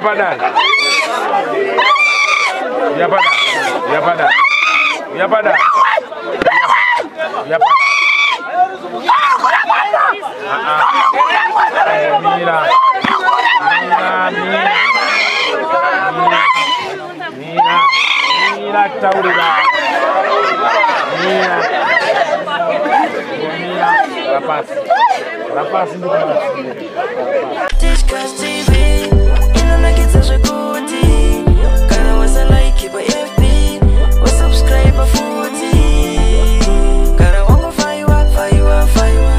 Uya padare. Uya padare. Uya padare. Uya padare. Uya padare. Mira. Mira, mira. Mira. Mira taurira. Mira. Mira. Rapasi. Rapasi ndikubatsira. Tichkach TV inonakidza zvekuti kana wasalike paFB, wasubscribe futi, kana wangofaiwa faiwa faiwa.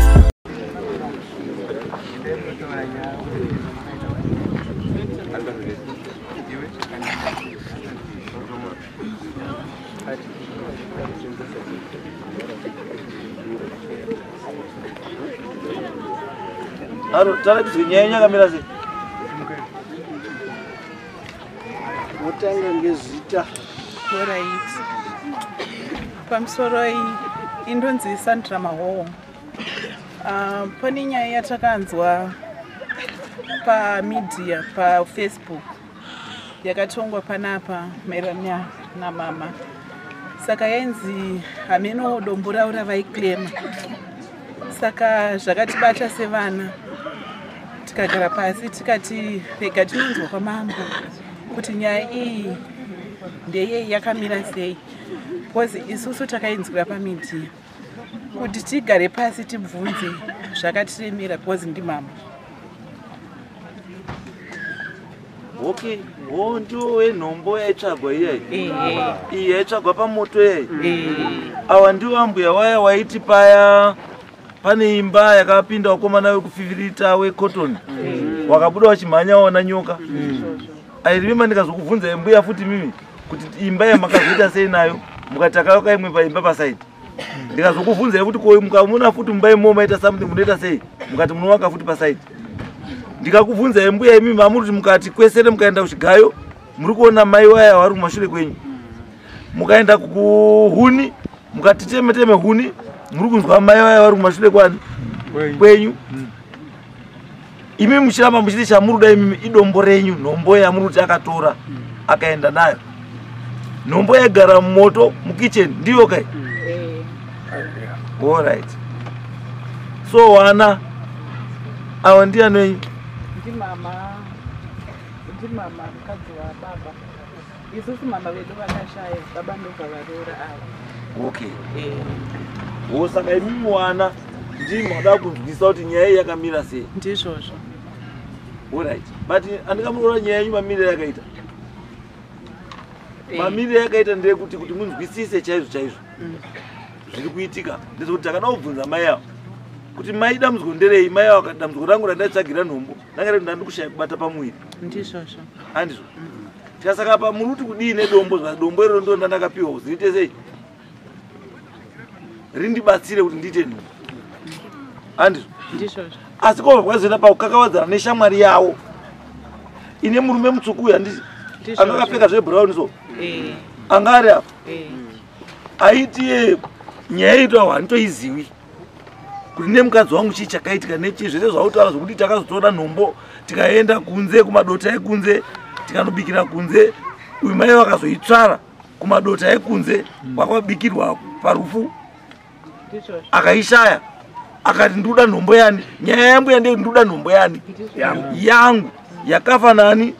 Aro, taratidzwe nyaya yenyu yakamira sei? Wotanga ngezita. Alright. Pamusoro iyi, indonzi Sandra Mahowo. Pane nyaya yatakanzwa pamedia, paFacebook, yakatongwa panapa maererano namama. Saka yainzi hameno dombo ravo ravaiclaima. Saka zvakatibata sevana, tikagara pasi tikati rega tinonzwa kwamambo kuti nyaya iyi ndeyei, yakamira sei, because isusu takainzwira pamedia. Kuti tigare pasi tibvunze zvakatiremera, because ndimama. Okay, ho, ndiwo wenhombo yaitsvagwa iyai, iyi yaitsvagwa pamoto iyai. Awa ndiwo ambuya waya waiti paya pane imba yakapinda wakomana wekufifirita wecotton, wakabuda wachimhanya waona nyoka. Airimima ndikazokubvunzai mbuya futi mimi kuti imba yamakazoita sei nayo, mukati takavaka imwe paimba paside. Ndikazokubvunzai futi ko mukamuna futi mumba imomo maita something, munoita sei, mukati munovaka futi paside. Ndikakubvunzai mbuya imimi, mamuri kuti mukati kwesere mukaenda kuchigayo muri kuona mai waya vari kumashure kwenyu, mukaenda kuhuni mukati teme teme huni muri kunzwa mai vaya vari kumashure kwani kwenyu. Imi muchiramba muchiti chamuri kuda imimi idombo renyu, nhombo yamuri kuti akatora akaenda nayo, nhombo yaigara mumoto mukicheni, ndiyo kai? Alright, so wana awa ndiani wenyu? Ndimama, ndimama mukadzi wababa. Isusu mama vedu vakashaya, baba ndobva varoora ava. Okay, wo saka imimi wana ndii mada kunzwisa kuti nyaya iyi yakamira sei? Ndizvozvo. Alright, but andingamuroora nyaya yenyu mamiriro yakaita, mamiriro yakaita ndeyekuti kuti munzwisise chaizvo chaizvo zviri kuitika ndezvekuti takada kubvunza mai avo kuti mai, dambudziko nderei? Mai avo akati dambudziko rangu randaitsvagira nhombo ranga riri ndandi kushaya kubata pamuviri. Ndizvozvo. Handizvo? Tikasaka pa muri kuti kudii nedombo? Zva dombo iroro ndo ndandakapiwa kuzi riite sei, rindibatsire kuti ndiite nhombo, handizvo? Ndizvozvo. Asi kwabva kwazoenda pakukakavadzana neshamwari yavo ine murume mutsvuku uyu, handiti? Ndizvozvo. Anga akapfeka zvebrown so, Eh, anga ari apa, aiti ye nyaya yedu handitoiziwi kuti nemukadzi wangu chii chakaitika nechii, zvese zvautaura zvokuti takazotora nhombo tikaenda kunze kumadota ekunze tikanobikira kunze. Uyu mai vakazoitsvara kumadota ekunze kwakabikirwa parufu. Ndizvozvo. Akaishaya, akati ndoda nhombo yani. Nyaya yangu yandei, ndoda nhombo yani yangu yakafa nani?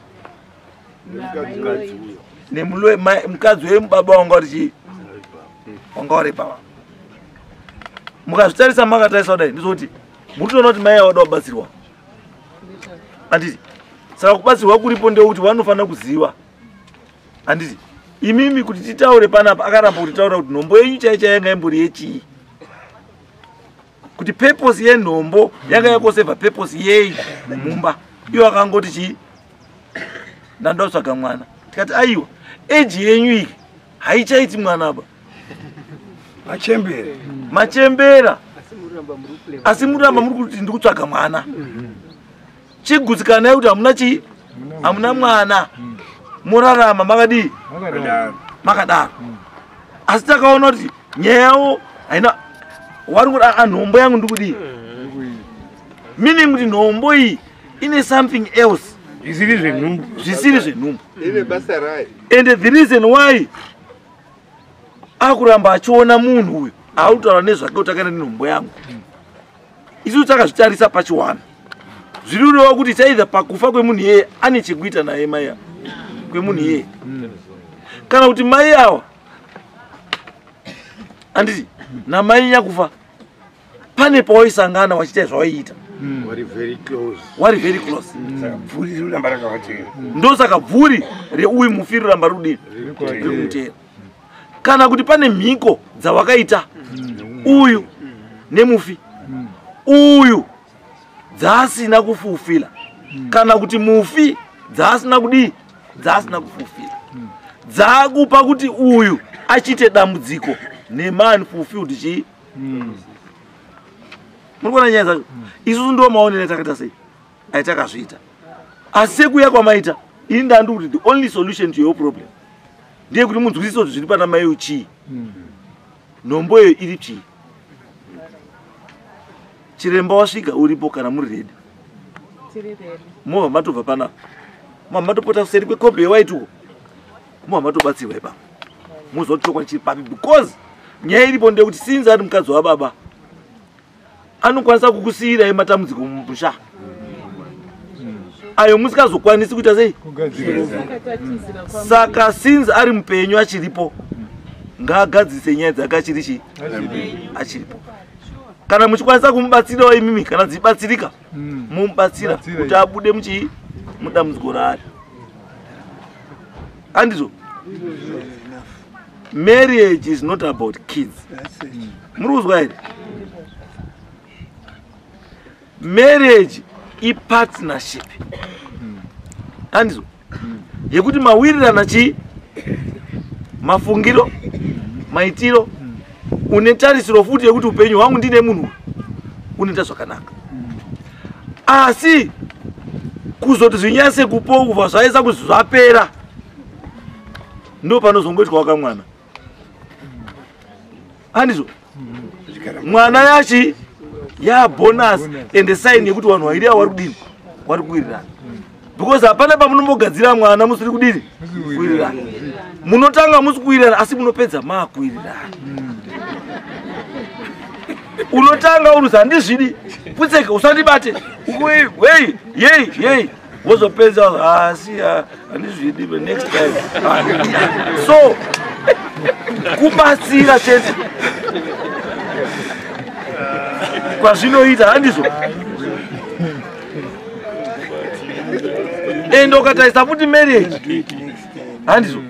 Mukadzi wemubaba wanga uri chii, wanga uri baba. Mukazvitarisa, makatarisa kudai, ndizvoti muri kutoona kuti mai avada kubatsirwa, handiti? Saka kubatsirwa kuripo ndekuti vanofanira kuziva, handiti? Imimi kuti titaure panapa, akaramba kuti taura kuti nhombo yenyu chai chai yanga imbori yechii, kuti purpose yenhombo yanga yakoserve purpose yei mumba. Iwo akangoti chii, ndandoda kutsvaga mwana. Tikati aiwa, eji yenyu iyi haichaiti mwana apa. Machembere. Machembera, asi muramba muri kuti ndiri kutsvaga mwana. Chigutsikanai kuti hamuna chii, hamuna mwana, morarama makadii, makadaro. Asi takaona kuti nyaya yavo haina wari kuti "Ah, nhombo yangu ndikudii," meaning kuti nhombo iyi ine something else. Zvisiri zvenhumbu. Zvisiri zvenhumbu. Ine basa rayo. And the reason why akuramba achiona munhu uyu autaura nezvake kuti akaenda nenhumbu yangu, isusu takazvitarisa pachiwana, zviri kureva kuti chaidha pakufa kwemunhu iyeye ane chekuita naye mai ava, kwemunhu iyeye, kana kuti mai ava handiti namai nyakufa pane pawaisangana wachiita zvawaiita. Vari very close. Wari very close. Saka bvuri riri kuramba rakavatera. Ndosaka bvuri reuyu mufi riramba rudini riri kumutera, kana kuti pane mhiko dzawakaita uyu nemufi uyu dzaasina kufufila, kana kuti mufi dzaasina kudii, dzaasina kufufila, dzakupa kuti uyu achiite dambudziko nemaunfulfilled chii. Muri kuona nyaya dzacho? Isusu ndo maonero atakaita sei aitakazviita, asi sekuya kwamaita ini ndandi kuti the only solution to your problem ndeyekuti munzwisise kuti zviri pana mai chii, nhombo iyo iri chii. Chiremba wasvika uripo kana muri ready, Tiri ready. Movha matobva panapa, movha matopota kuseri kwekombi yewaiti uko, movha matobatsirwa ipapo, muziva kuti chokwadi chiri papi. Because nyaya iripo ndeyekuti since ari mukadzi wababa anokwanisa kukusiyirai matambudziko mumusha ayo musikazokwanisi kuita sei. Saka tatizira kwa Saka since ari mupenyu achiripo, ngaagadzirise nyaya dzake achiri chii, achiripo. Kana muchikwanisa kumubatsirawo imimi, kana dzichibatsirika, mumubatsira kuti abude muchii, mudambudziko raari, handizvo? Marriage is not about kids. Muri kuzwa here? Marriage ipartnership, handizvo? Yekuti mawirirana chii, mafungiro, maitiro, une tarisiro futi yekuti upenyu hwangu ndine munhu unoita zvakanaka. Asi kuzoti zvinyase kupokuva zvaisa kuti zvapera, ndo panozongoitwa wakamwana, handizvo? Mwana yachi yabonus and sign yekuti vanhu vairi ava vari kudini, vari kuwirirana, because hapana pamunombogadzira mwana musiri kudini, kuwirirana. Munotanga musi kuwirirana, asi munopedza maakuwirirana. Unotanga uruzi handizvidi, putseke, usandibate, wei yei yei, wozopedza asi handizvidi but next time. So kubatsira chete kwazvinoita, handizvo? Ende ukatarisa futi marriage, handizvo,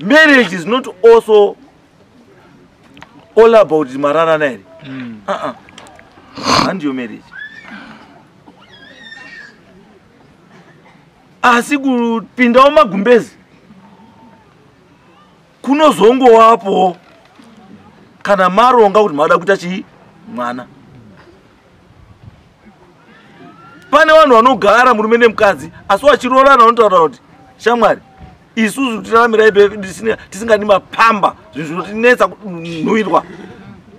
marriage is not also all about mararana here. Uh-uh. Handiyo marriage, asi kupindawo magumbezi kunozongowapo kana maronga kuti mada kuita chii, mwana. Pane vanhu vanogara murume nemukadzi asi vachiroorana vanotaura kuti shamwari, isusu tiraramirai tisingadi mapamba, zvinhu zvinotinetsa kunhuhwirwa.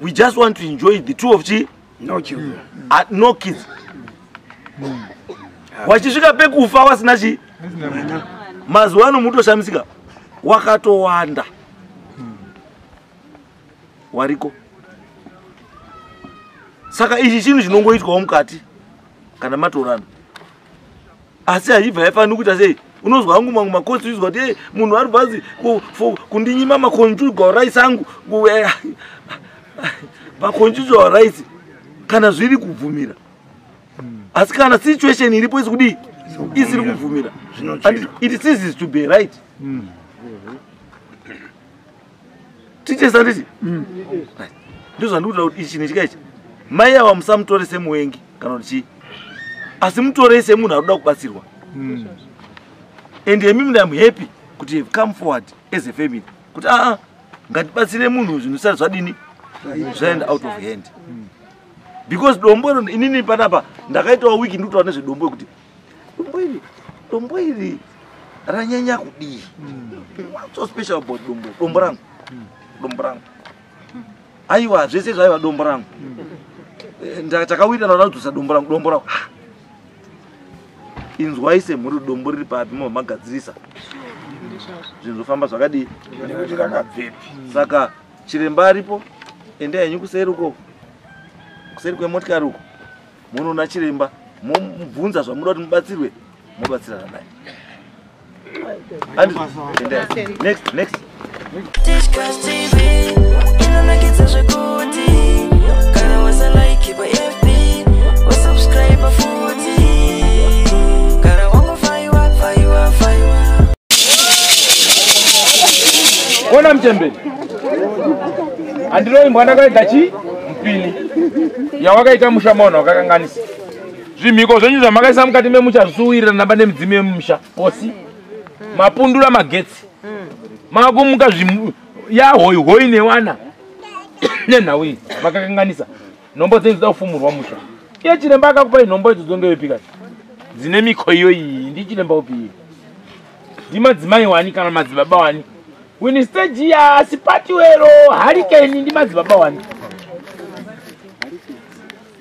We just want to enjoy the two of chi No children. No kids. Wachisvika pekufa wasina chi. Mazuva ano mutoshamisika, wakatowanda wariko. Saka ichi chinhu chinongoitwawo mukati kana matorana, asi haibva yaifanira kuita sei. Unozwa hangu mamwe makosi uzwa kuti, "Hey, munhu ari bvazi kundinyima maconjugal rights angu." Maconjugal rights kana zviri kubvumira, asi kana situation iripo isi kudii, isiri kubvumira, and it ceases to be right. Tichesa nditi right. Ndozvandikuta kuti ichi nechika ichi, mai ava musamutore semuwengi kana kuti chii, asi mutorei semunhu ari kuda kubatsirwa. And imimi, I'm happy kuti you've come forward as a family kuti aa, ngatibatsire munhu zvinhu zvisati zvadini, zvaenda out of hand, because dombo iro, inini panapa ndakaitawo wiki ndikutaura nezvedombo, kuti dombo iri ranyanya kudii? What's so special about dombo? Dombo rangu, dombo rangu, aiwa, zvese zvaiva dombo rangu. Takawirirana kudzosa dombo rangu, dombo rangu. Ah. Inzwai semhuri dombo riri papi mobva magadzirisa. Zvinhu zvofamba zvakadii? Nekuti rakabvepi. Saka chiremba aripo, endai henyu kuseri uko, kuseri kwemotikari uko, munoona chiremba, momubvunza zvamunoda kuti mubatsirwe, mobatsirana naye. Endai. Next, next. Tichkach TV inonakidza zvekuti kana wasalike pa FB wasubscribe futi kana wangofaiwa faiwa faiwa. Ona mutemberi handiroimbwa ndakaita chi mupini yawakaita musha maona wakakanganisa zvimhiko zvenyu zvamakaisa mukati memusha zvisuwirirana namba nemidzimu yemusha posi mapundura magetsi makumuka yahoihoi newana nenhau iyi makakanganisa nhombo dzenyu dzida kufumurwa musha. Iye chiremba akakupai nhombo idzo dzongewepikati dzine miko iyo iyi ndi chiremba upi iyi ndimadzimai wani kana madzibaba wani Winstegia Sipatiwero Hurricane ndi madzibaba wani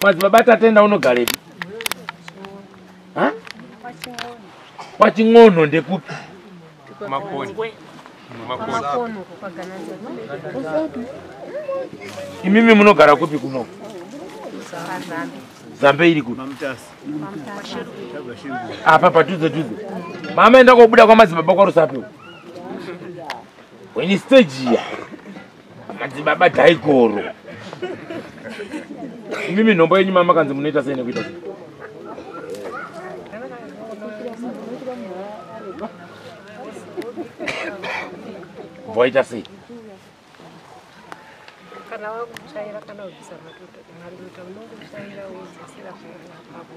madzibaba Tatenda unogarepi ha kwachin'ono ndekupi Makoni. Makoni. Imimi munogara kupi kuno? Zambe iri kupi? Apa padhuze dhuze. Mama enda kobuda kwamadzibaba kwaRusape. Winstegia madzibaba Dhaigoro. Imimi nhombo yenyu mama kanzi munoita sei nekuita sei? Voita sei? Kana wakutsvaira kana kubvisa madota unongotsvaira wodzosera pamoto.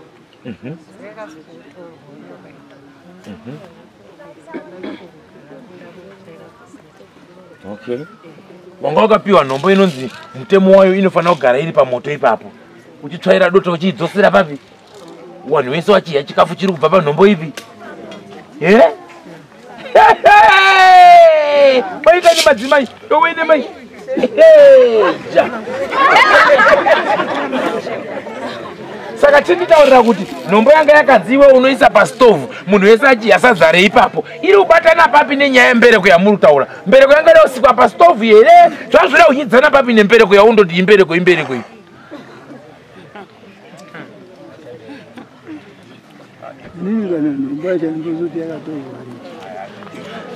Zvakazotorwa nyoka. Okay. Wanga wakapiwa nhombo inonzi mutemo wayo inofanira kugara iri pamoto ipapo. Uchitsvaira dota uchiidzosera papi? Vanhu vese vachidya chikafu chiri kubva panhombo ipi? Eh? Maita ni madzimai, owene mai. Ja. Saka tinditaurira kuti nhombo yanga yakanzi iwe unoisa pastovhu munhu wese achidya sadza reipapo iri kubatana papi nenyaya yembereko yamuri kutaura. Mbereko yanga ida kusikwa pastovhu here? Zvazvoda kuchidzana papi nembereko yaundoti imbereko imbereko iyi.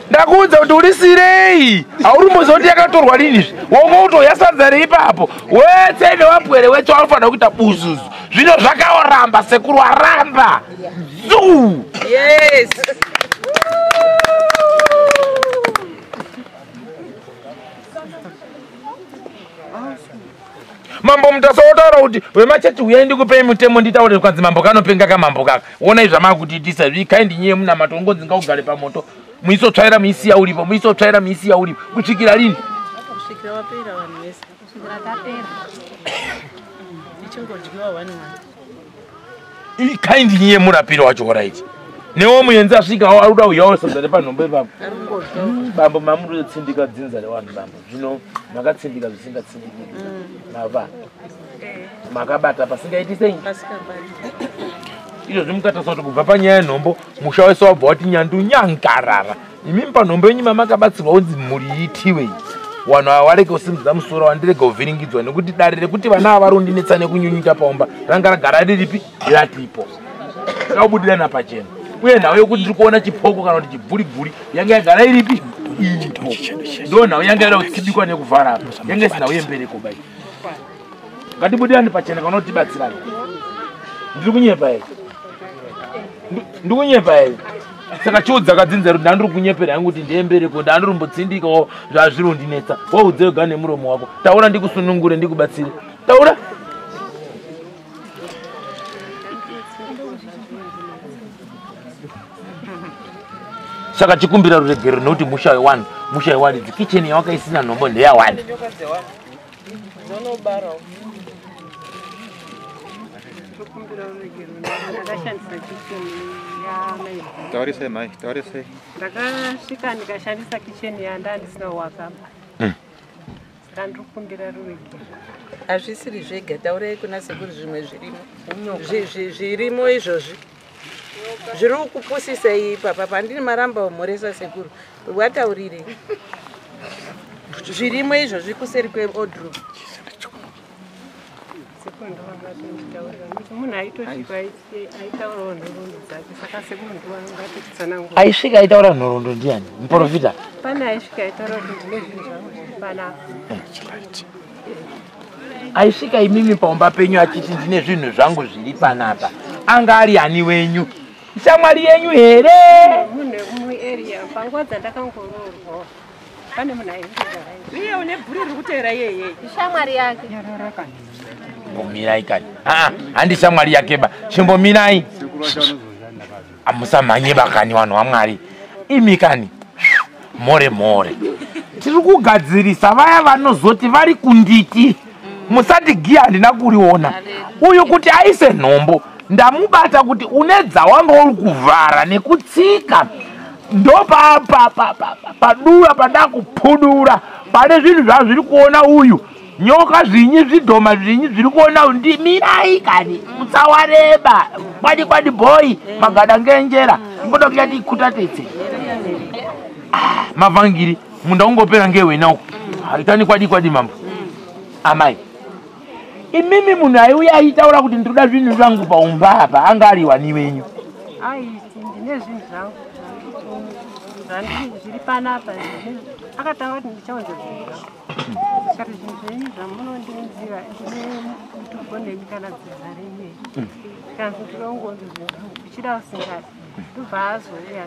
Ndakuudza kuti urisirei haurumboziva kuti yakatorwa rini izvi wongo utoya sadza reipapo wetse newapwere wetse waunofanira kuita buzuzu zvino zvakaoramba sekuru aramba zuu. Yes. Mambo Mutasa wotaura kuti wemachechi uyai ndikupei mutemo nditaure kwanzi mambo kanopenga kamambo kaka onai zvamaakutiitisa zvikaindi nyeye munamato ngonzi ngaugare pamoto muisotsvaira muisiya uripo muisotsvaira muisiya uripo kusvikira rini? Kusvikira wapera vanhu vese. Kusvikira tapera. Ichingodyiwa one one. Ikaindi nyeye murapiro wacho horaiti newo muenzi asvika aruda uyawo sadza repanhombo ipapo. Bambo mamurotsindika dzinza revanhu bambo zvino makatsindika zvisingatsindiki mava makabata pasingaiti sei izvozvi mukatarisa kuti kubva panyaya yenhombo musha wese wabva wati nyandu nyangarara. Imimi panhombo yenyu mamakabatsirwa kunzi mhuri iitiwe iyi vanhu ava varege kusimudza musoro vandirege kuvhiringidzwa nekuti dare rekuti vana ava varondinetsa nekunyunyuta paumba ranga ragara riripi ratipo rakabudirana pachena uye nhau yekuti ndiri kuona chipoko kana kuti chibvuribvuri yanga yagara iripi iripo ndo nhau yanga yada kutsibikwa nekuvhara apa yanga isina nhau yembereko bai. Ngatibudirane pachena kana kuti tibatsirane. Ndiri kunyepa here? Ndiri kunyepa here? Saka chiudza kadzinza kuti ndandiri kunyepera yangu kuti ndiyembereko ndandirumbotsindikawo zvazvirondinetsa waudze wega nemuromo wako taura ndikusunungure ndikubatsire taura. Saka chikumbira ruregerero nekuti musha wewanhu musha wewaridzi kicheni yawakaisina nhombo ndeyawani. Taurisai mai, taurisai. Ndakasvika ndikashandisa kicheni yanda ndisina wakamba. Saka ndikumbira ruregerero. Hazvisiri zvega, taurai kuna sekuru zvimwe zvirimo. Zvirimo izvozvi. Zviri kukupusisai ipapa pandini maramba umhoresa sekuru. Wataurire. Zvirimo izvozvi kuseri kweodroom. Sekuru ndovangatonditaurira nekuti munhu aitosvika aitaurawo nhoroondo dzake saka sekuru ndovangatotitsanangura. Aisvika aitaura nhoroondo ndiani? Muprofita? Pane aisvika aitaura kuti ndine zvinhu zvangu zviri panapa. Aisvika imimi paumba penyu achiti ndine zvinhu zvangu zviri panapa. Anga ari ani wenyu? Shamwari yenyu here? Munhu wemuarea panguva dzandakangoroorwawo pane munhu aingogara. Iye une bhuri riri kuteera iyeye. Shamwari yake. Mbomirai kani. Ah, handi shamwari yake ba. Chimbomirai. Amusamhanye bakani vanhu vaMwari. Imi kani. More more. Tiri kugadzirisa vaya vanozoti vari kunditi. Musati giya handina kuriona. Uyu kuti aise nhombo ndamubata kuti une dzawanga uri kuvhara nekutsika. Ndopadura pandakupudura pane zvinhu zvazviri kuona uyu. Nyoka zvinyi zvidhoma zvinyi zviri kuona uyu. Ndimirai kani musawareba kwadi kwadi boy magada ngenjera mboda kuya tikutatetse mavhangiri munda ungopera ngewena uku haitani kwadi kwadi mambo. Amai imimi munhu aiuya aitaura kuti ndinoda zvinhu zvangu paumba apa anga ari wani wenyu? Aiti ndine zvinhu zvangu zviri panapa. Akatanga kuti ndichaunza zvinhu zvangu. Saka zvinhu zvenyu zvamunondiunzira ndine mutupo nemi kana dzinza renyu. Kana ndinoungonza zvinhu zvangu uchida usingadi. Ndobva azouya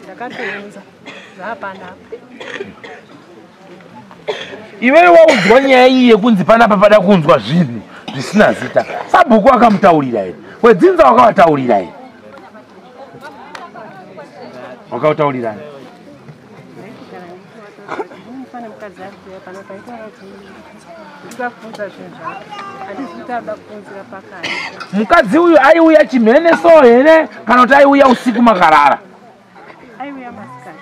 ndakatounza zvaapanapa. Iwewe waudzwa nyaya iyi yekunzi panapa pada kuunzwa zvinhu zvisina zita. Sabhuku akamutaurira here? Wedzinza wakavataurira here? Wakavataurira. Pane mukadzi ari kuuya panapa aitaura kuti ndinoda kuunza zvinhu zvangu. Handisi kuti anoda kuunzira pakati. Mukadzi uyu aiuya chimhene so here kana kuti aiuya usiku makarara? Aiuya masikati.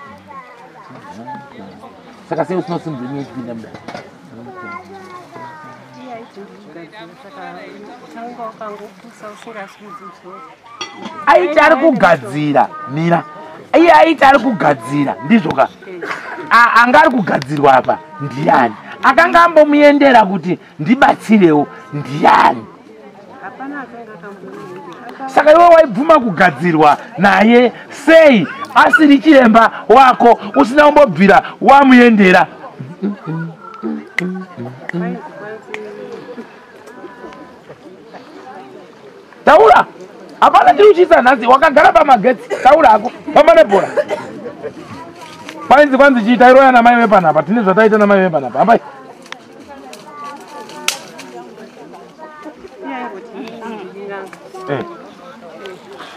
Saka sei usina kusimudza nyaya ichipinda mudare? Iye aiti ndikugadzira saka tanga wakangopusa usingasimudzi musoro. Aiti ari kugadzira mira. Iye aiti ari kugadzira ndizvo ka? Anga ari kugadzirwa apa ndiani? Akanga ambomuendera kuti ndibatsirewo ndiani? Hapana akanga akambomuendera. Saka iwe waibvuma kugadzirwa naye sei asiri chiremba wako usina kumbobvira wamuendera? Taura. Hapana chiri kuchiisa nhasi wakagara pamagetsi. Taura hako. Famba nebhora. Kwanzi kwanzi chii tairoya namai vepanapa. Tine zvataita namai vepanapa. Hambai.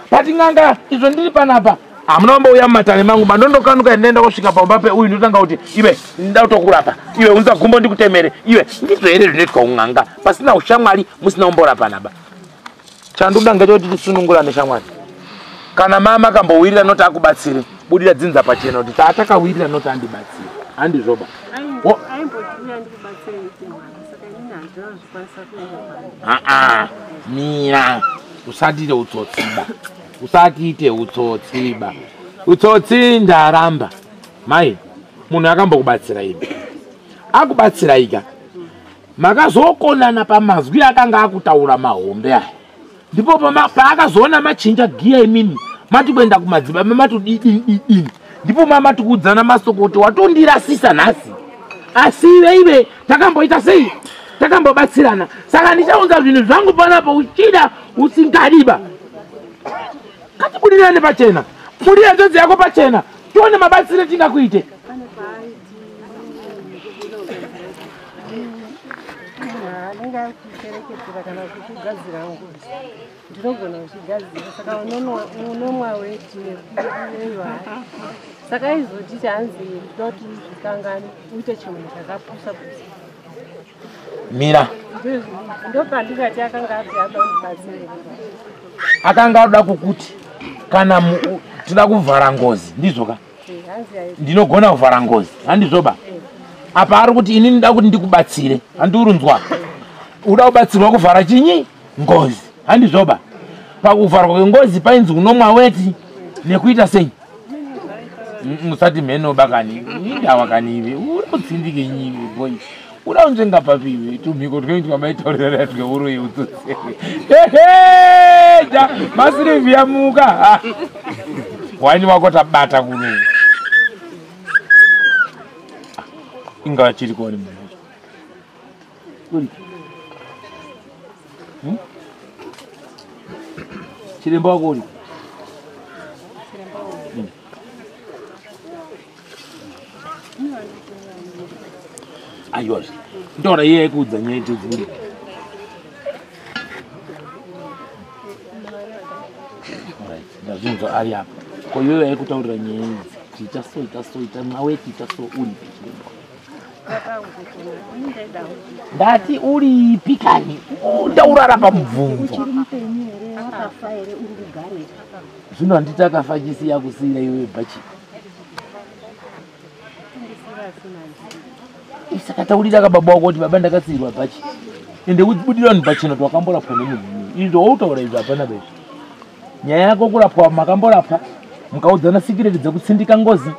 Pati n'anga izvo ndiri panapa. Hamuna kumbouya mumatare mangu mandondokanuka ndinoenda kusvika paumba peuyu ndotanga kuti iwe ndinoda kutokurapa. Iwe unza gumbo ndikutemere. Iwe ndizvo here zvinoitwa kun'anga pasina ushamwari musina kumborapana ba. Chandoda ngechekuti tisunungurane shamwari. Kana mama akambowirira noti akubatsire, budira dzinza pachena kuti tatakawirira noti andibatsire. Handizvoba. Aimbotiuya ndikubatsire mwana saka inini handina kuzvikwanisa kuenda. Ah, mira. Usatiite utsotsiba. Usatiite utsotsiba. Utsotsi ndaramba. Mai, munhu akambokubatsira imi. Akubatsira ika. Makazokonana pamazwi akanga akutaura mahombe aya. Ndipo paakazoona machinja giya imimi. Mati kuenda kumadzibaba mati didididini. Ndipo mama tikuudzana masoko kuti watondirasisa nhasi. Asi iwe takamboita sei? Takambobatsirana. Saka ndichaunza zvinhu zvangu panapa uchida usingadiba. Ngatibudirane pachena. Budira njodzi yako pachena. Tione mabatsire tingakuite. Anenge akuperekedzera kana kuchigadzira ngozi. Ndinogona kuchigadzira saka unomwa weti nekuiwa. Saka aizoti chanzi ndinoda kuti uzvikangane uite chinhu chakapusa pusa. Mira. Ndopandikati akanga ati ada kundibatsira. Akanga ada kukuti kana tinoda kuvhara ngozi ndizvo ka? Ndinogona kuvhara ngozi handizvoba? Apa ari kuti inini ndoda kuti ndikubatsire handiurunzwa. Uda kubatsirwa kuvhara chinyi? Ngozi handizvoba? Pakuvharwa kwengozi painzi unomwa weti nekuita sei? Musati mheno bakani indawa kani iwe uri kutsindike nyiwe boy. Uda unzvenga papi iwe tumhiko twenge twamaitaurirana tweuroyi utsotsewe. Hehe! Masirivhi yamuka. Waini wako tabata kuno. Ingawa chiri kuone munhu wacho. Uri. Chiremba wako uri? Aiwa. Ndora iye yaikuudza nyaya idzi uri. Alright, ndazvinzwa ari apa. Ko iwewe yaikutaurira nyaya idzi. Ita so, ita so, ita maweti, ita so uri chiremba. Ndati uripi kani? Ndaurara pamubvunzo. Zvino handiti akafa chisiya kusiyira iwe bhachi. Saka taurira kababa wako kuti baba ndakasiyirwa bhachi. Ende kubudira vanhu pachena kuti wakamborapwa nemunhu. Izvo wautaura izvo hapana bezvo. Nyaya yako kurapwa makamborapwa mukaudzana sikireti dzekutsindika ngozi.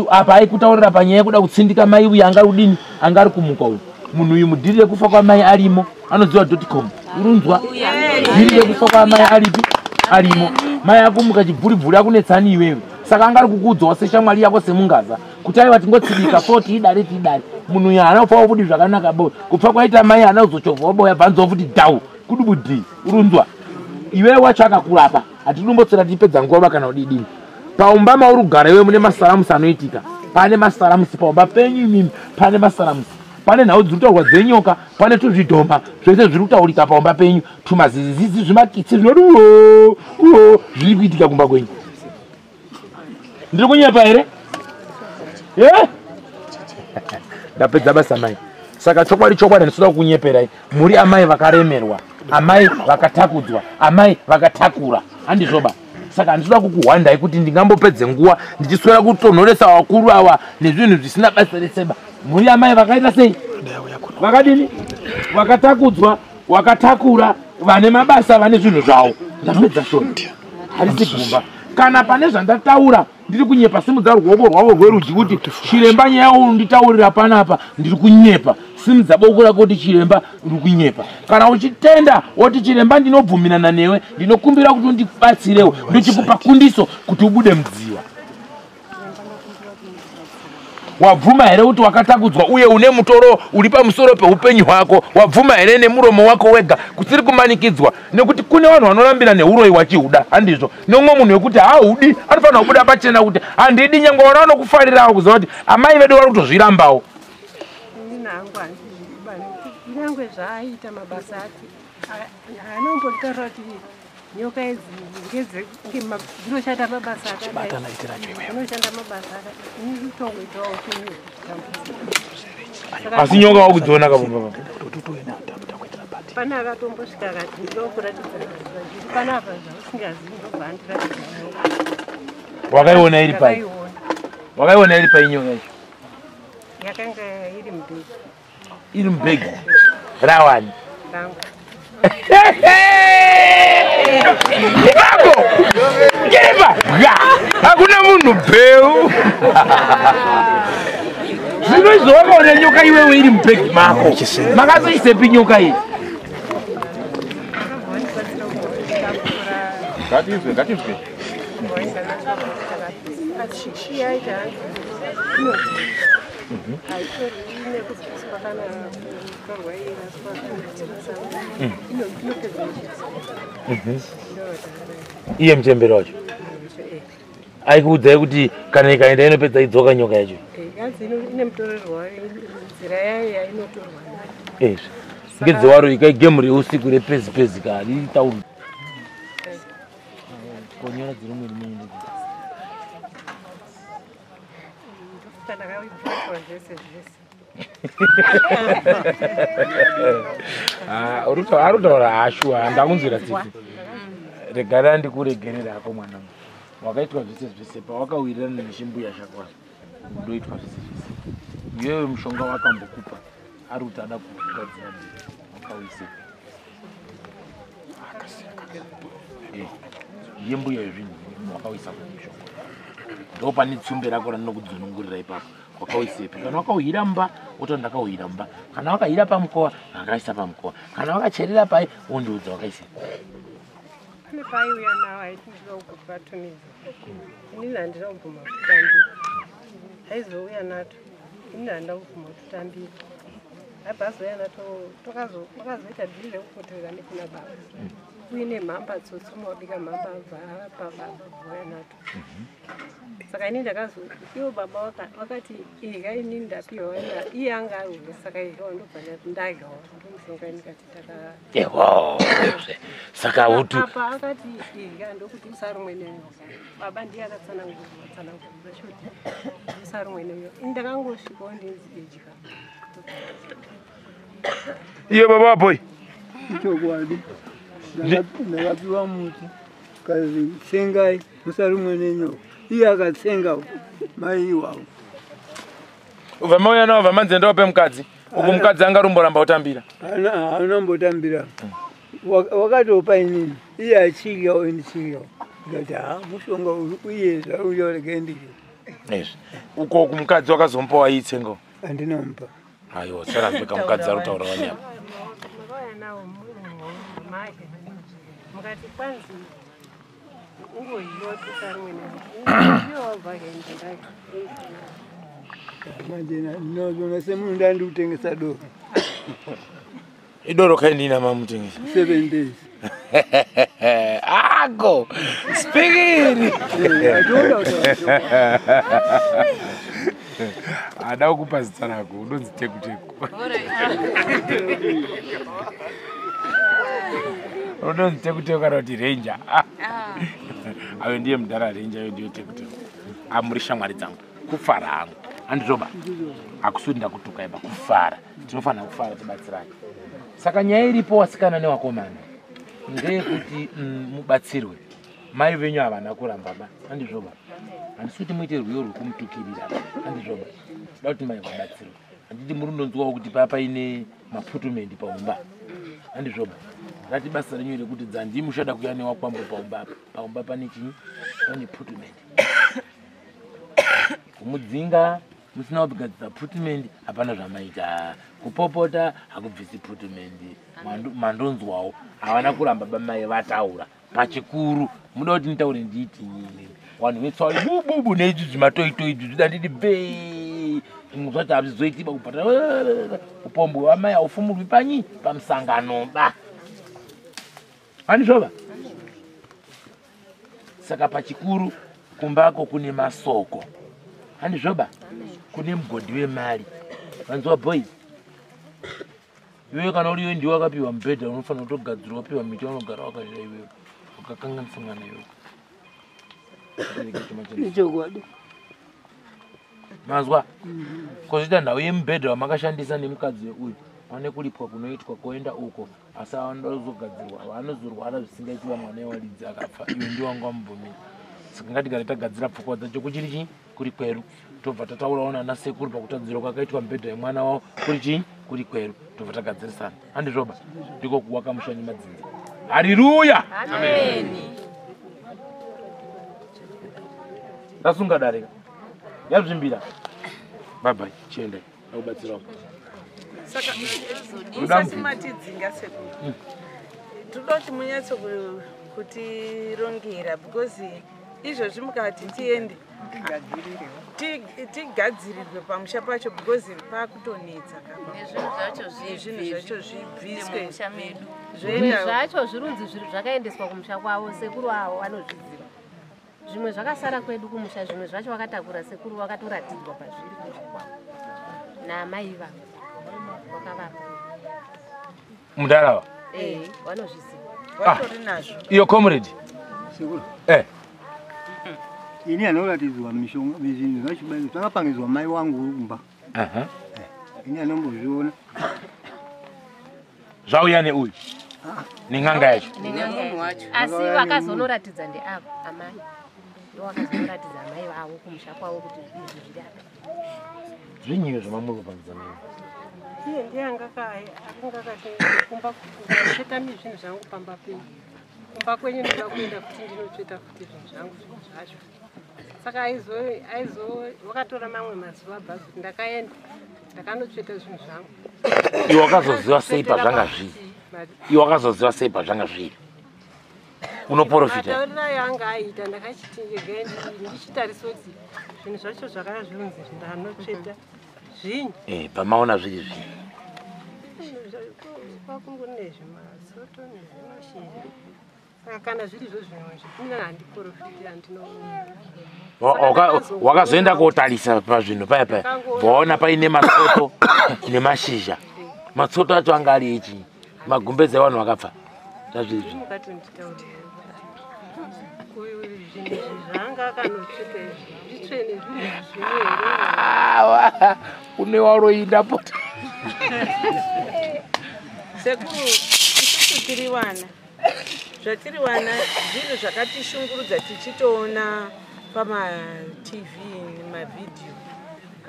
Apa aikutaurira panyaya yekuda kutsindika mai uyu anga kudini anga ari kumuka uyu. Munhu uyu mudhiri rekufa kwamai arimo anoziva .com. Urunzwa dhiri rekufa kwamai aripi arimo. Mai akumuka chibvuribvuri akunetsani iwewe. Saka anga ari kukuudzawo seshamwari yako semungaza kuti aiwa tingotsindika so tiidare tiidare. Munhu uyu haana kufa wobudi zvakanaka bo. Kupfa kwaita mai haana kuzochovhawo boya bvanzawo futi dhau kudubudhi. Urunzwa iwewe wacho akakurapa hatinombotsera tipedza nguva kana kudidini. Paumba mauri kugara iwe mune masaramusi anoitika. Pane masaramusi paumba penyu imimi, pane masaramusi. Pane nhau dziri kutaurwa dzenyoka, pane tuzvidhoma, zvese zviri kutaurika paumba penyu, tumazizizi zvimakitsi zvinoti uo uo zviri kuitika kumba kwenyu. Ndiri kunyepa here? Eh? Ndapedza basa mai. Saka chokwadi chokwadi ndinoda kukunyeperai. Muri amai vakaremerwa, amai vakatakudzwa, amai vakatakura. Handizvoba. Saka handinoda kukuhwandai kuti ndingambopedze nguva ndichiswera kutonhoresa vakuru ava nezvinhu zvisina basa reseba. Muri amai vakaita sei? Vakadini? Vakatakudzwa, vakatakura, vane mabasa, vane zvinhu zvavo. Ndapedza shona. Harisi gumba. Kana pane zvandataura ndiri kunyepa, simudza ruoko rwavo rwerudyi kuti chiremba nyaya unditaurira panapa ndiri kunyepa. Simudza boko rako kuti chiremba ndiri kunyepa. Kana uchitenda woti chiremba ndinobvumirana newe, ndinokumbira kuti undibatsirewo, ndochikupa kundiso kuti ubude mudziwa. Wabvuma here kuti wakatakudzwa uye une mutoro uri pamusoro peupenyu hwako? Wabvuma here nemuromo wako wega kusiri kumanikidzwa? Nekuti kune vanhu vanorambira neuroyi wachihuda, handizvo? Neumwe munhu wekuti haahudi anofanira kubuda pachena kuti handidi, nyangwe vana vanokufarirawo kuziva kuti amai vedu vari kutozvirambawo. Kunyangwe zvaaita mabasa ake anombotaura kuti nyoka idzi dzinoshanda mabasa akadai, mabasa akadai, tongoitawo upenyu. Asi nyoka wakudziona kababa. Pane akatombosvika akati ndokuratidza zviri panapa zvausingazivi, ndobva andiratidza nyoka. Wakaiona iri pai? Wakaiona iri pai nyoka yacho? Yakanga iri mubhegi. Iri mubhegi rawani? Rangu. Ipapo! Kepa! Hakuna munhu bheu. Zvino izvo wakaona nyoka iwewe iri mubhegi mako. Makazoisepi nyoka iyi? Ngatizwe, ngatizwe. Iye muchembere wacho aikuudzai kuti kana ikaenda inopedza idzoka nyoka yacho. Ezvi ngedzewaro ikaigemu reusiku repezi pezi karitauri konyora dzirumwe rimwe. Arutaura hashuwa, ndakunzwira tsitsi. Regara ndikuregerera hako mwanangu. Wakaitwa zvese zvese pawakawirirana nechimbuya chako ndoitwa zvese zvese. Iwewe mushonga wakambokupa ari kuti ada kugadzira wakauisepi? Yembuya yezvinhu wakawisa kumushonga. Ndo pane tsumbe rako randinokudzunungurira ipapo. Wakauisepi? Kana wakauhira mumba, wototi ndakauhira mumba. Kana wakahira pamukova, ndakaisa pamukova. Kana wakacherera pai, wondiudza wakaisepi. Pane paiuya nawo aiti ndinoda kubatunidza. Inini handina kubvuma kutambira. Aizouya nato. Inini handina kubvuma kutambira. Abva azouya nato tokazoita dhiri rekupoterera nekuna baba. Uine mhamba tsotsi mawabika mhamba abva apa baba bvauya nato. Saka inini ndakazo ivo baba vakati irya inini ndapiwa iye anga arure saka iryawo ndobva ndadyawo ndomushonga ndikati Eho, saka utu apa akati irya ndokuti usarumwe nenyoka. Baba ndiye akatsanangura shoti usarumwe nenyoka. Ini ndakangosvikawo ndinzi idya. Iyo baba boy. Ichokwadi. Ndakapiwa muti kazi tsengai musarumwe nenyoka. Iye akatsenga mai iwawo. Ubva mauya nawo vamanzi ndope mukadzi. Uku mukadzi anga rumboramba kutambira. Haana mbotambira. Wakatopa inini. Iye achidyawo ini chidyawo. Ndikati ha mushonga uye zvauya rege ndidye. Izvi. Uko kumukadzi wakazomupa waitsenga. Handina mupa. Aiwa, sarambe kamukadzi ari kutaura wanyama. Makauya nawo make mukati kwanzi ungoyiwa kuti usarumwe nenyoka. Iye wabva akaenda ndadya. Manje ndinozoona semunhu ndandi kutengesa doro. Idoro kaindina mamutengesa. 7 days. Ago. Spikiri. Ada kukupa zita rako, unonzi teku teku. Unonzi teku teku kana kuti ranger. Ayo ndiye mudhara ranger, ayo ndiyo teku teku. Amuri shamwari dzangu, kufara hangu. Handizvoba. Hakusudi ndakutuka iba kufara. Tinofanira kufara tibatsirane. Saka nyaya iripo wasikana newakomana ndeyekuti mubatsirwe. Mai venyu havana kuramba ba. Handizvoba. Handisi kuti muite rwiyo rwekumutukirira. Handizvoba. Toda kuti mai vabatsirwe. Handiti muri ndonzwawo kuti paya paine maputumendi paumba. Handizvoba. Rati basa renyu rekuti dzandi muchada kuya newakwambo paumba apa. Paumba pane chinyi? Pane putumendi. Kumudzinga musina kugadzira putumendi hapana zvamaita. Kupopota hakubvisi putumendi. Mandonzwawo havana kuramba bamai vataura pachikuru. Muda kuti nditaure ndiiti nyini. Vanhu vetswai bububu neizvi zvimatoito izvi zvida nditi bvee. Zvimwe zvacho hazvizoitiba kubhadhara upombwe wamai haufumurwi panyi pamusangano ba. Handizvoba. Saka pachikuru kumbako kune masoko. Handizvoba. Kune mugodhi wemari. Vanzwa boys. Iwewe kana uriwe ndiwe wakapiwa mubhedha unofanira kutogadzirwa wapiwa miti unogara wakazvira iwewe. Ukakanganisa mwana iwewe. Ichokwadi. Mazwa. Kozoita nhau yemubhedha wamakashandisa nemukadzi uyu. Pane kulipwa kunoitwa koenda uko asi vanozogadzirwa vanozorwara zvisingaiti vamwana wevaridzi akafa iwe ndiwe wanga wamubvumira. Saka ngatigare tagadzira pfungwa dzacho kuchiri chii kuri kweru. Tobva tataurawo nana sekuru pakutadzirwa kwakaitwa mubhedha yemwana wavo kuri chii kuri kweru. Tobva tagadzirisana. Handizvoba. Ndiko kuwaka musha nemadzinza. Hariruya. Amen. Tasunga darika. Yazvimbira. Bye bye. Chiendai. Akubatsirawo. Saka musati matidzinga sekuru. Toda kuti munyatso kutirongera because izvozvi mukati tiende tigadzirirwe pamusha pacho because pakutonetsa nezvinhu zvacho zvibviswe zvimwe zvacho zvirunzi zvakaendeswa kumusha kwavo sekuru avo vanozviziva. Zvimwe zvakasara kwedu kumusha zvimwe zvacho vakatakura sekuru vakatoratidzwa pazviri kumusha kwavo naamai vavo vakavapa. Mudhara vanozviziva. Vatori nazvo. Iyo comrade. Sekuru. Ini anoratidzwa mishonga zvinhu zvacho zvakapangidzwa mai wangu uri kumba. Ini anombozviona. Zvauya neuyu. Nen'anga yacho. Asi vakazonoratidza ndeavo amai. Ndovakazonoratidza amai vavo kumusha kwavo kuti izvi zviri apa. Zvinyiyo zvamamuri kupangidza mai. Iye ndiye anga akati kumba kuchetami zvinhu zvangu pamba penyu. Kumba kwenyu ndoda kuenda futi ndinotsveta futi zvinhu zvangu zvinhu zvacho. Saka aizo wakatora mamwe mazuva bhazi kuti ndakaenda ndakanotsveta zvinhu zvangu. Iwe wakazoziva sei pazvanga zviri? Iwe wakazoziva sei pazvanga zviri? Unoprofita. Matauriro ayo anga aita ndakachiti regai ndichitarisa kuti zvinhu zvacho zvakanga zvinonzi ndanotsveta zvinyi. Pamaona zviri zvinyi. Kwakungone zvimasoto nezvimashizha. Saka kana zvirizvo zvinhu izvi ini handiprofiti handino. Wakazoenda kotarisa pazvinhu paya paya vaona paine masoto nemashizha. Matsoto acho anga ari echii? Magumbeze evanhu vakafa. Zvazvizvi. Mukatonditaurira zvinhu izvi zvanga akanotsveta izvi zvitsvene zvinhu zvimwe here? Une waroinda pota. Sekuru, isusu tiri vana. Zvatiri vana zvinhu zvakatishungurudza tichitoona pamaTV nemavhidhiyo.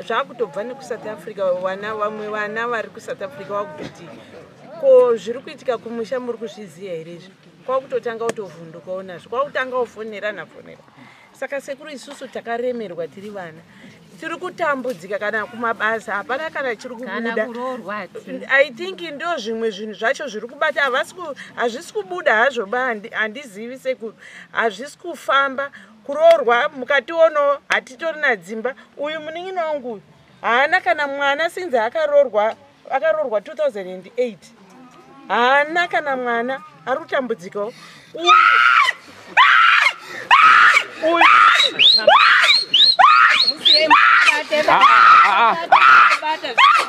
Zvakutobva nekuSouth Africa, vana vamwe vana vari kuSouth Africa vakutoti ko zviri kuitika kumusha muri kuzviziva here izvi? Kwakutotanga kutovhundukawo nazvo, kwakutanga kufonerana fonera. Saka sekuru isusu takaremerwa tiri vana. Tiri kutambudzika kana kumabasa hapana kana chiri kubuda. I think ndo zvimwe zvinhu zvacho zviri kubata hazvisi kubuda hazvo ba handizivi sekuru. Hazvisi kufamba kuroorwa mukationo hatitorina dzimba. Uyu munin'ina wangu haana kana mwana since akaroorwa 2008. Haana kana mwana ari kutambudzikawo. Uyu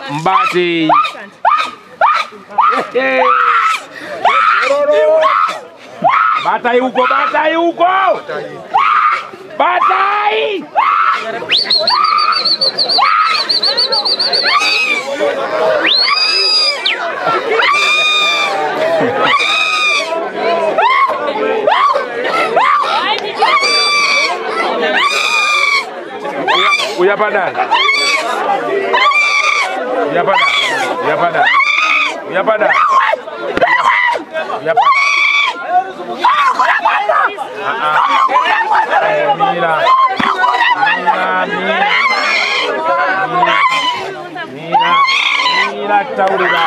Mbati. Batai uko, batai uko. Batai. Uya padai. Uya padai. Uya padai. Uya padai. Uya padai. Mira. Mira. Mira. Mira taurira.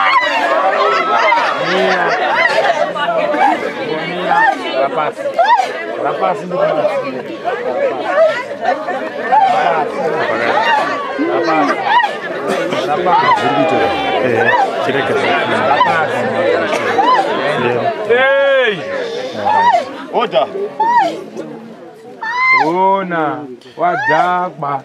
Mira. Mira. Rapasi. Rapasi ndikubatsira. Hey! Order. Ona wadhakwa.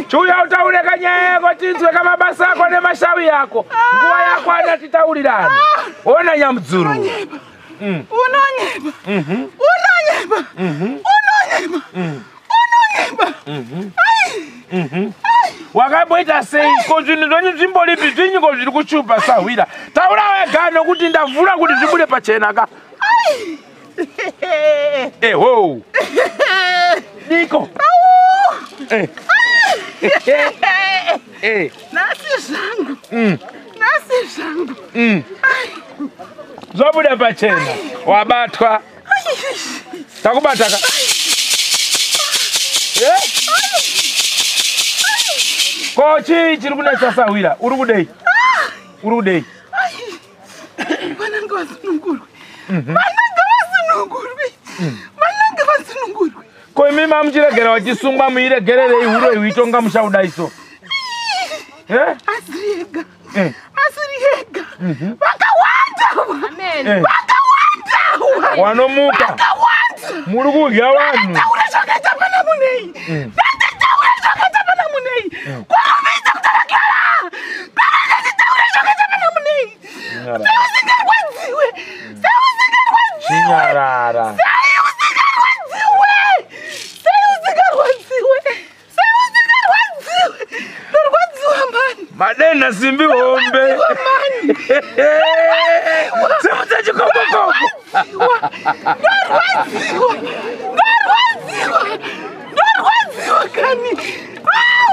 Chiuya utaure kanyaya yako tinzwe kamabasa ako nemashavi yako. Nguva yako ana titaurirane. Ona nyamudzuru. Unonyepa. Unonyepa. Unonyepa. Unonyepa. Wakamboita sei? Ko zvinhu zvenyu zvimboripi zvinyiko zviri kushupa sahwira? Taura wega nokuti ndavhura kuti zvibude pachena ka. Eho. Niko. Nasi zvangu. Nasi zvangu. Zvabuda pachena. Wabatwa. Takubata ka. Ko chii chiri kunetsa sahwira? Uri kudei? Uri kudei? Vananga vasunungurwe. Vananga vasunungurwe. Vananga vasunungurwe. Ko imi mamuchiregera vachisungwa muiregererei huro iwitonga muchaudaiso? Asiri ega. Asiri ega. Vakawanda. Vakawanda. Wanomuka. Vakawanda. Muri kudya vanhu. Taura zvakaita pana munei. Taura zvakaita pana munei. Kwarumbidza kutarakara. Taura zvakaita pana munei. Sei usingarwadziwe. Sei usingarwadziwe. Chinyarara. Sei usingarwadziwe. Sei usingarwadziwe. Sei usingarwadziwe. Ndarwadziwa mani. Madenha Kana simbi hombe. Simudza chikopokopo. Ndarwadziwa kani.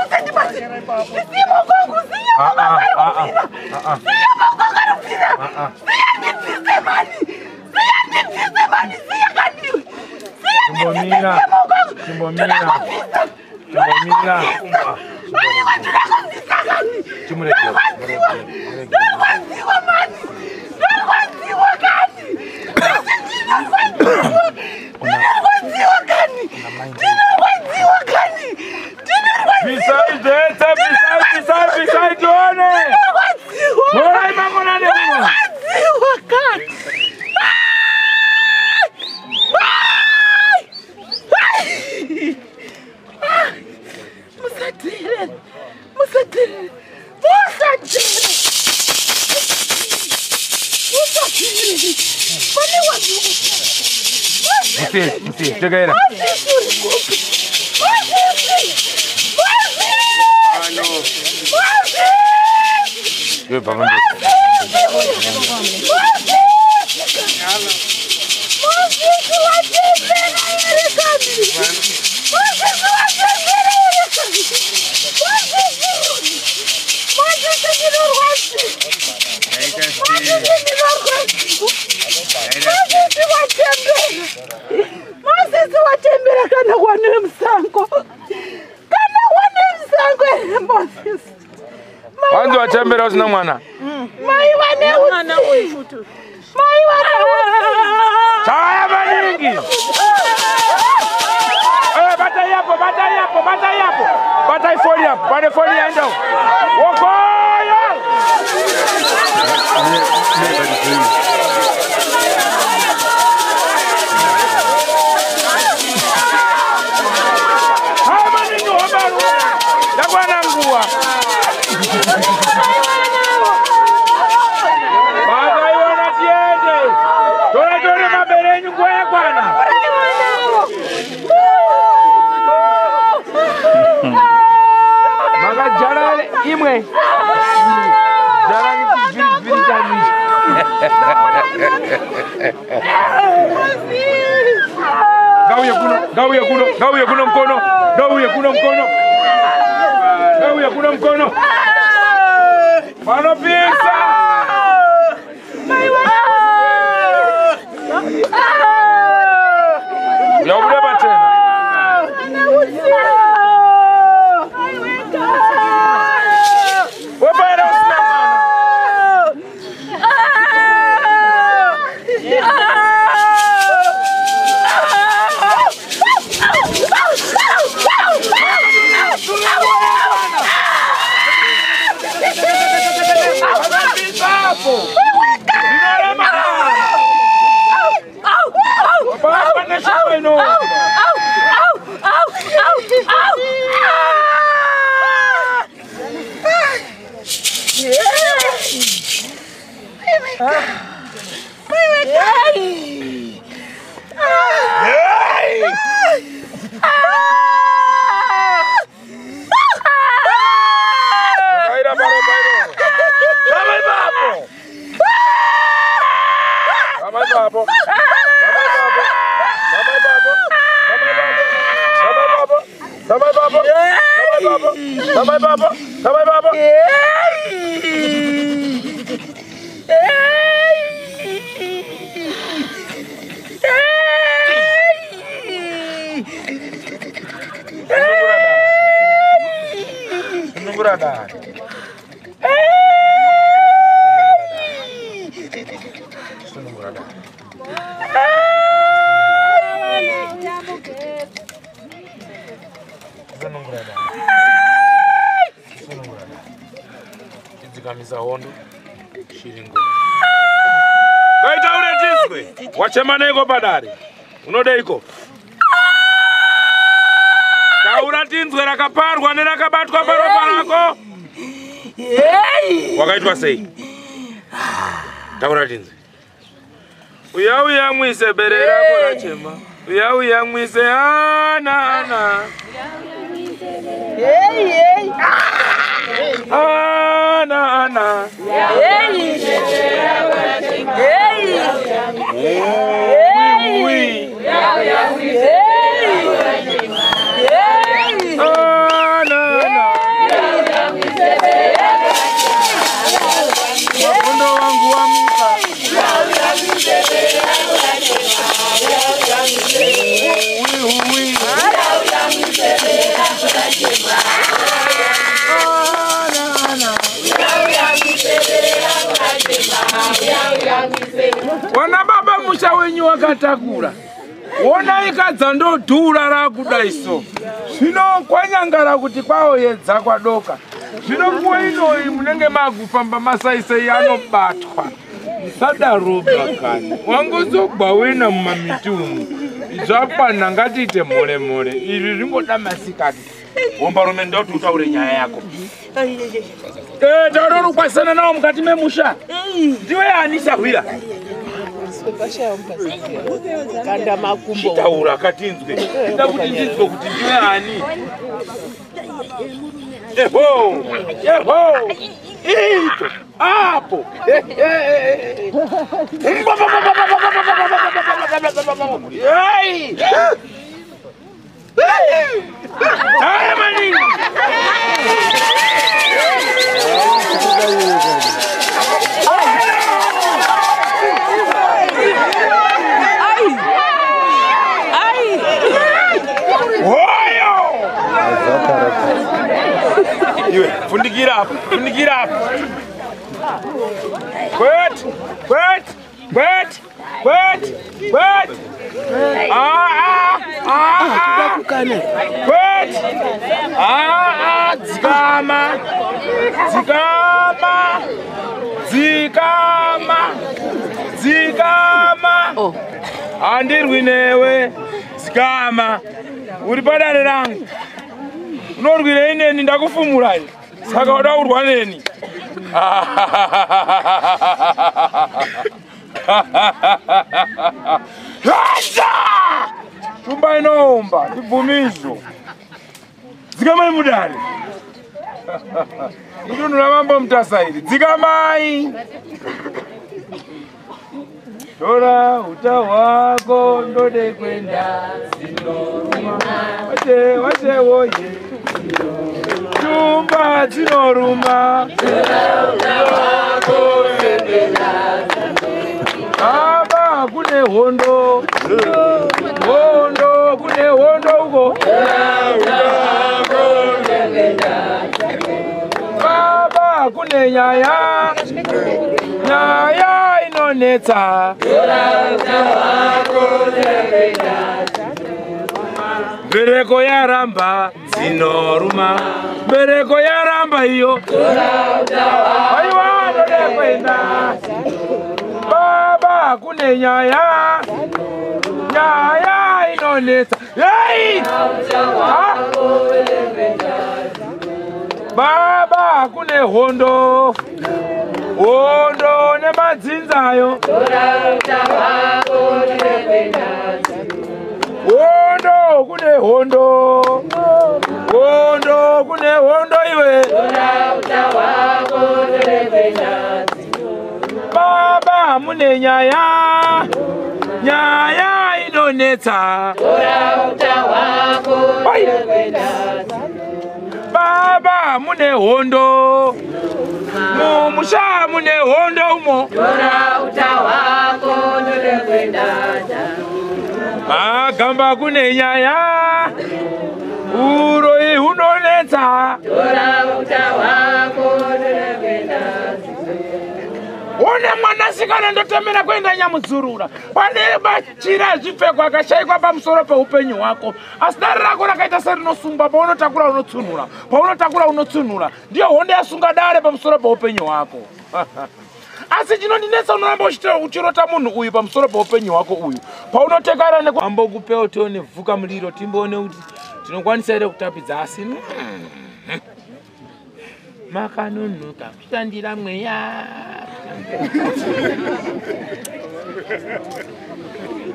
Usandibate. Siya maoko angu, siya maoko angu arikubvira. Siya maoko angu arikubvira. Siya ndibvise mani. Siya ndibvise mani. Siya kaniwe. Siya ndibvise, siya maoko angu. Chimbomira. Chimbomira. Aiwa, ndinakubvisa kani. Chimuregera. Ndarwadziwa mani. Ndarwadziwa kani. Ndinarwadziwa kani. Ndinarwadziwa kani. Bvisai zvese, bvisai, bvisai, bvisai tione. Torai mangwanani uno. Ndarwadziwa kani. Musadire. Musadire. Musadire. Musadire. Pane wanhu. Musiye, musiye, tegaira. Mozisi uri kupi? Mozisi! Mozisi! Mozisi! Iwe bva pamberi. Mozisi watembera here kani? Mozisi watembera here kani? Mozisi! Mozisi ndinorwadziwa. Mozisi ndinorwadziwa. Mozisi watembera. Mozisi watembera kana wane musango. Kana wane musango here Mozisi. Wanzi wachembera usina mwana. Mai vane utsi. Mai vane utsi. Chaya maningi. Batai hapo, batai hapo, batai hapo. Batai foni hapo, pane foni yaenda huko. Wokoyo! Haya maningi hobaru. Yakwana nguwa. Batai wana tiende. Tora tore mabere enyu nguwa yakwana. Makajara imwe. Jara viri tani. Ngauye kuno, ngauye kuno, ngauye kuno mkono. Ngauye kuno mkono. Ngauye kuno mkono. Panopisa. Yabuda pachena. Wapaera usina mwana. Panopisa apo. Ndinorema. Baba neshamba ino. Kaira paro pairo. Baba ipapo. Baba ipapo. Baba ipapo. Baba ipapo. Baba ipapo. Baba ipapo. Baba ipapo. Baba ipapo. Baba ipapo. Sunungura dare. Sunungura dare. Sunungura dare. Sunungura dare. Chidzikamisa hondo. Shiringo. Ngaitaure tiswe. Wachema neiko padare. Unodeiko? Taura tinzwe rakaparwa nerakabatwa paropa rako. Wakaitwa sei? Taura tinzwe. Uya uya mwise bere rako rachema. Uya uya mwise ana ana. Ana ana. Hey. Hey. Hey. Hey. Ana ana. Makondo wangu wamuka. Uwi uwi. Wana baba musha wenyu wakatakura. Wona ikadza ndodhura rakuda iso. Zvino kwanyangara kuti kwaoyedza kwadoka. Zvino nguva inoyi munenge makufamba masaisai anobatwa. Musadaro bakani. Wangozogwa wena mumamiti umu. Zvakwana ngatiite mhore mhore. Izvi zvingoda masikati. Wombarume ndoda kuti utaure nyaya yako. Taurori nawo mukati memusha. Ndiwe ani sahwira? Kanda makumbo. Chitaura katinzwe. Ndida kuti ndinzwe kuti ndiwe ani. Eho! Eho! Ito! Apo! Hey! Haya maningi! Hoyo! Iwe, fundikira apo, fundikira apo. Kwet, kwet, kwet, kwet, kwet. Ah, ah, ah, ah. Kwet. Ah, ah, dzikama. Dzikama. Dzikama. Dzikama. Handirwi newe. Dzikama. Uri padare rangu. Unorwirei neni ndakufumurai. Saka wada kurwa neni. Hacha! Tumba inoomba, ndibvumizvo. Dzikamai mudare. Idunhu ramambo Mutasa iri. Dzikamai. Tora uta hwako ndode kwenda dzinoruma. Wache wache woye. Tumba dzinoruma. Tora uta hwako ndode kwenda. Baba kune hondo. Hondo kune hondo uko. Baba kune nyaya. Nyaya inonetsa. Mbereko yaramba dzinoruma. Mbereko yaramba iyo. Aiwa ndode kwenda. Baba kune nyaya. Nyaya inonetsa. Hey! Baba kune hondo. Hondo nemadzinzayo. Hondo kune hondo. Hondo kune hondo iwe. Baba mune nyaya. Nyaya inonetsa. Baba mune hondo. Mumusha mune hondo umo. Magamba kune nyaya. Uroi hunonetsa. Une mwanasikana ndotemera kuenda nyamudzurura. Pane machira ezvipfeko akashaikwa pamusoro peupenyu hwako. Asi dare rako rakaita serinosungwa paunotakura unotsunhura. Paunotakura unotsunhura. Ndiyo hondo yasunga dare pamusoro peupenyu hwako. Asi chinondinetsa unoramba uchirota munhu uyu pamusoro peupenyu hwako uyu. Paunotekara neambokupewo tione vhuka muliro timboone kuti tinokwanisa here kutapidza asi makanonoka kushandira mweya.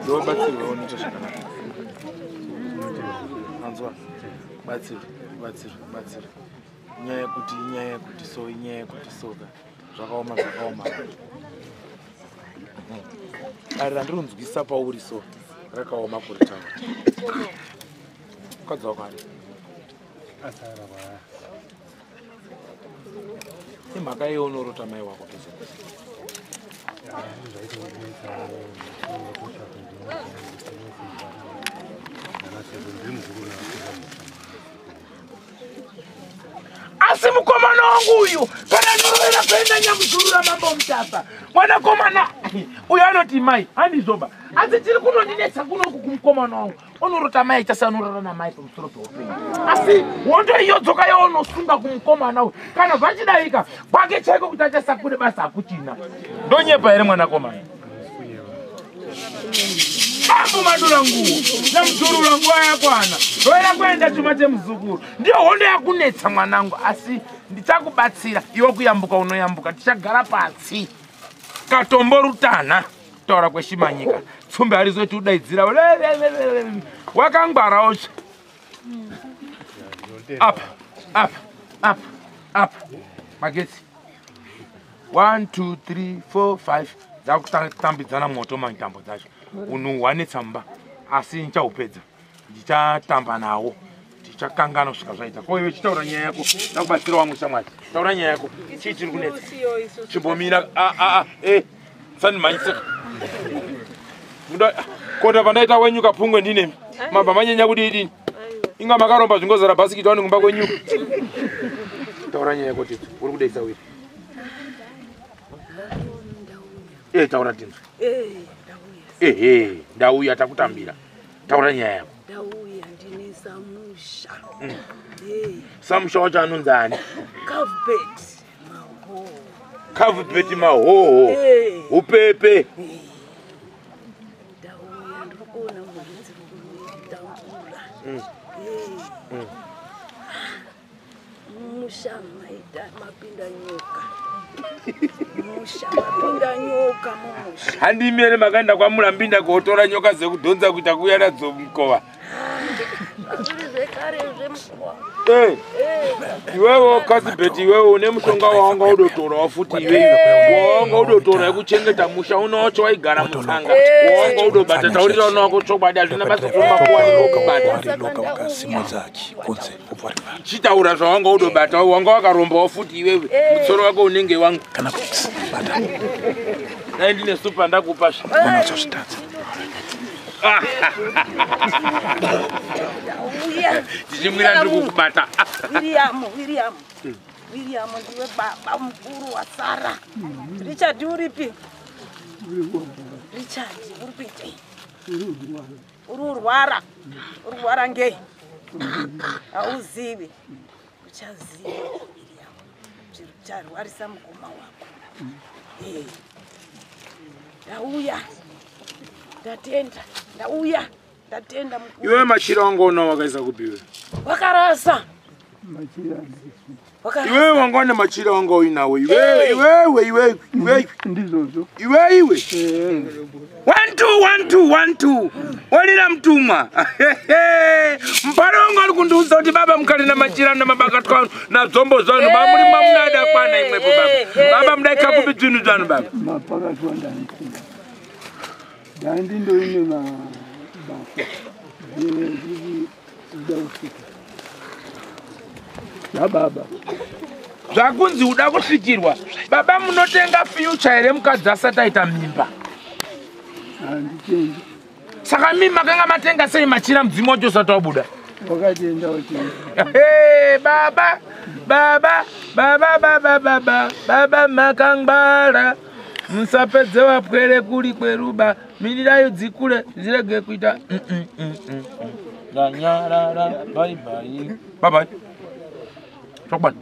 Ndobatsirwa unoita zvakanaka. Anzwa, batsira, batsira, batsira. Nyaya yekuti inyaya yekuti so inyaya yekuti soka zvakaoma zvakaoma. Dare randiri kunzwisa pauri so rakaoma kuritaura. Mukadzi wako ari imhaka iye unorota mai wako pese pese. Asi mukomana wangu uyu kana norovera kuenda nyamuzurura mambo Mutasa, mwanakomana uyu anoti mai handizoba, asi tiri kunondinetsa kunoku kumukomana wangu unorota mai achasa anorara namai pamusoro peupenyu, asi hondo iyo dzoka yaunosunga kumukomana uyu kana zvachidarika kwake chaiko kuti achasakure basa hakuchina. Ndonyepa here mwanakomana? Bambo madura nguo nyamuzurura nguva yakwana roera kuenda chuma chemuzukuru, ndiyo hondo yakunetsa mwanangu, asi ndichakubatsira iwe kuyambuka unoyambuka, tichagara pasi katombo rutana kutaura kweshimanyika tsumbe harizoti udaidzira wakangwarawo apa apa apa apa magetsi 1 2 3 4 5 dzakutambidzana moto mantambo dzacho unhu hwanetsa mumba, asi ndichaupedza ndichatamba nawo tichakangana kusvika zvaita. Ko iwe chitaura nyaya yako, ndakubatsira wangu shamwari, taura nyaya yako, chii chiri kunetsa? Chimbomira sandimhanyiseka kota pandaita wenyuka pungwe ndinemi mabva manyanya kudii dini inga makaromba zvingozara bhasikiti wani kumba kwenyuka. Taura nyaya yako tete, uri kudeisa wiri. Taura tinzwe. Ehe, ndauya takutambira. Taura nyaya yako. Ndauya ndine samusha. Samusha wacho anonzi ani? Cuthbert Mahoho. Cuthbert Mahoho. Upepe. Ndauya ndiri kuona mhuri dziri kutambura. Musha maita mapinda nyoka. Musha mapinda nyoka mumusha. Handimi here makaenda kwaMurambinda kotora nyoka dzekudhonza kuita kuuya nadzo mukova? Zviri zvekare zvemukova. Iwewe Cuthbert, iwewe une mushonga wawanga udotorawo futi iwewe wawanga udotora yekuchengeta musha uno wacho waigara mutsanga wawanga udobata. Taurira uno wako chokwadi, hazvina basa kuromba kuwanikwa kubata. Chitaura zvawanga udobata, wanga wakarombawo futi iwewe, musoro wako unenge wangu. Dai ndine supa ndakupa. Tichimwira ndiri kukubata. William ndiwe baba mukuru wasara. Richard uripi? Richard uri kuitei? Uri urwara. Uri kurwara ngei? Hauzivi. Uchaziva William. Charwarisa mukoma wako. Ndauya. Ndatenda. Ndauya. Ndatenda mukuru. Iwe machira wangu unawo wakaisa kupi? Wakarasa. Machira. Iwe wanga une machira wanga uinawo iwe iwe iwe iwe ndizvozvo. Iwe iwe. 1 2 1 2 1 2. Walira mutumwa. Mparo wangu ari kundiudza kuti baba mukare namachira namabakatwa nadzombo zvanu baba muri mamunada kwana imwepo baba. Baba mudaika kupi zvinhu zvanu baba. Mapakatwa ndani. Dandi ndoine mabasa. Baba. Zvakunzi uda kusvikirwa. Baba munotenga future here mukadzi asati aita mimba? Handitengi. Saka mimi makanga matenga sei machira mudzimu wacho usati wabuda? Wakatenda watenga. Baba, baba, baba, baba, baba, baba makangwara. Musapedze wapwere kuri kweruba. Mirirayo dzikure zirege kuita. Nyarara, bye bye. Bye bye. Chokwadi.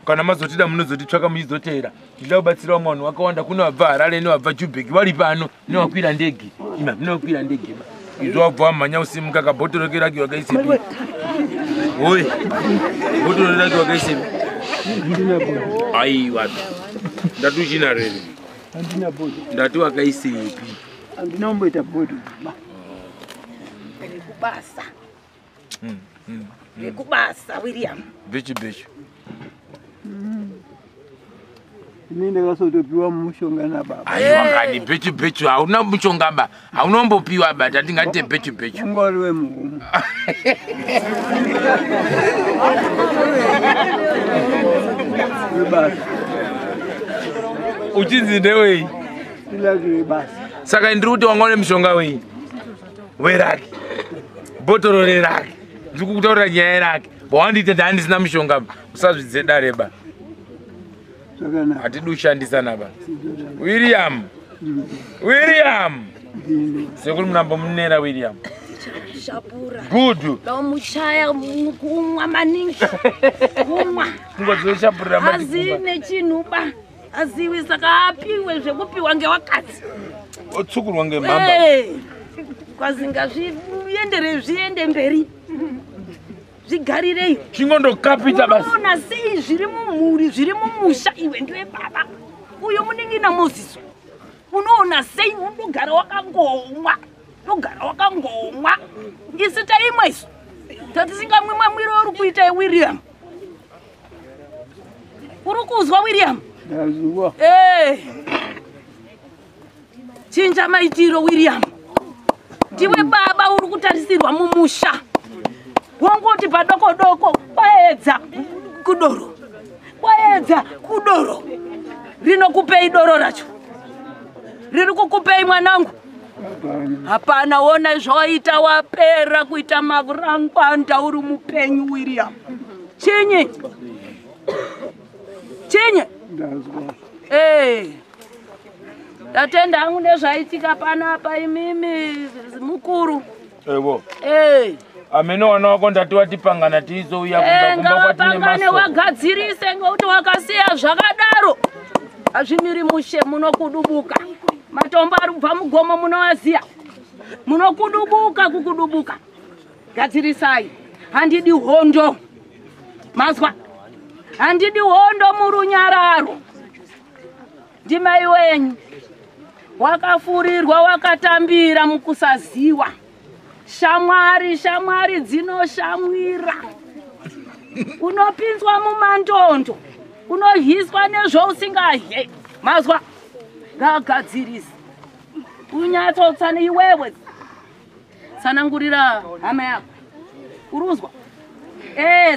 Kana mazotida munozotitsvaka muchizoteera. Ndichida kubatsira vamwe vanhu vakawanda, kune vabva Harare nevabva Jubek vari pano nevakwira ndege. Ima nevakwira ndege. Izvo wabva wamhanya usimuka kabhotoro keraki wakaisepi. Oi. Bhotoro raki wakaisepi. Aiwa. Ndati uchina rere. Handina bhotoro. Ndati wakaisepi. Handina kumboita bhotoro. Kubasa. Rekubasa William. Bechu bechu. Ini ndakazotopiwa mushonga nababa. Aiwa ngani bechu bechu hauna mushonga ba. Haunombopiwa ba tatingati bechu bechu. Ungori wemugumu. Webasa. Uchinzi ndewei? Ilaki webasa. Saka ndiri kuti wanga une mushonga wei? Weraki. Bhotoro reraki. Ndiri kukutaurira nyaya yeraki. Wawandiita ndandisina mushonga ba. Usazvidze dare ba. Hatidi kushandisana ba. William. William. Sekuri munambomunera William. Shapura. Good. Ndomuchaya kumwa maningi. Kumwa. Pfungwa dzinoshapurira Azine chinhu ba. Aziwi saka apiwe zvekupiwa ngewakadzi. Otsukurwa ngemhamba. Kwazinga zviendere zviende mberi. Zvigarireyo. Chingondokapita basi. Unoona sei zviri mumhuri zviri mumusha iwe ndiwe baba. Uyo munin'ina Moses. Unoona sei unogara wakangomwa. Unogara wakangomwa. Isu taimwa isu. Tatisingamwi mamwiro uri kuita William. Uri kuzwa William? Ndazwa. Chinja maitiro William. Ndiwe baba uri kutarisirwa mumusha. Wongoti padoko doko kwaedza kudoro. Kwaedza kudoro. Rinokupei doro racho. Riri kukupei mwanangu. Hapana wona zvawaita wapera kuita makurangwanda uri mupenyu William. Chinyi? Chinyi? Ndazwa. Tatenda hangu nezvaitika panapa imimi mukuru. Ewo. Amene wana wako ndati watipangana tiizouya kumba kumba kwatine Ngavapangane wagadzirise ngekuti wakasiya zvakadaro. Hazvimiri mushe munokudubuka. Matombo ari kubva mugomo munoaziya. Munokudubuka kukudubuka. Gadzirisai. Handidi hondo. Mazwa. Handidi hondo murunyararo. Ndimai wenyu. Wakafurirwa wakatambira mukusaziwa. Shamwari, shamwari dzinoshamwira. Unopinzwa mumandondo. Unohyiswa nezvausingadye. Mazwa. Ngagadzirise. Unyatsotsana iwewe. Tsanangurira hama yako. Uruzwa.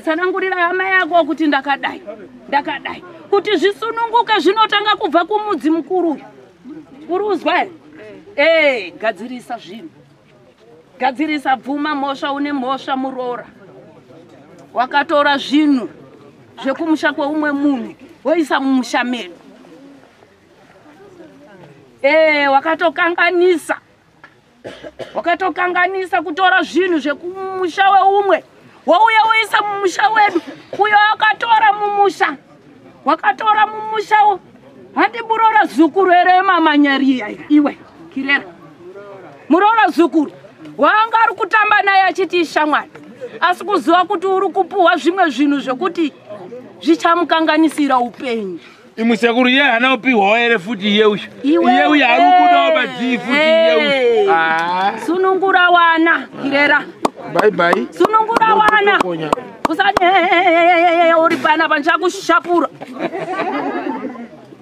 Tsanangurira hama yako kuti ndakadai. Ndakadai. Kuti zvisununguke zvinotanga kubva kumudzi mukuru. Uruzwa here? Gadzirisa zvinhu. Gadzirisa bvuma mhosva une mhosva muroora. Wakatora zvinhu zvekumusha kweumwe munhu woisa mumusha medu. Wakatokanganisa. Wakatokanganisa kutora zvinhu zvekumusha weumwe. Wauya woisa mumusha wedu. Uyo wakatora mumusha. Wakatora mumusha. Handi muroora zukuru here mamanyariya iwe Kirera. Muroora zukuru. Wanga ari kutamba naye achiti ishamwari. Asi kuziva kuti uri kupuhwa zvimwe zvinhu zvekuti zvichamukanganisira upenyu. Imwe sekuru iye haana kupiwawo here futi iye uyu. Iye uyu ari kubudawo padzii futi iye uyu. Sunungura wana Kirera. Bye bye. Sunungura wana. Usati uri panapa ndichakushapura.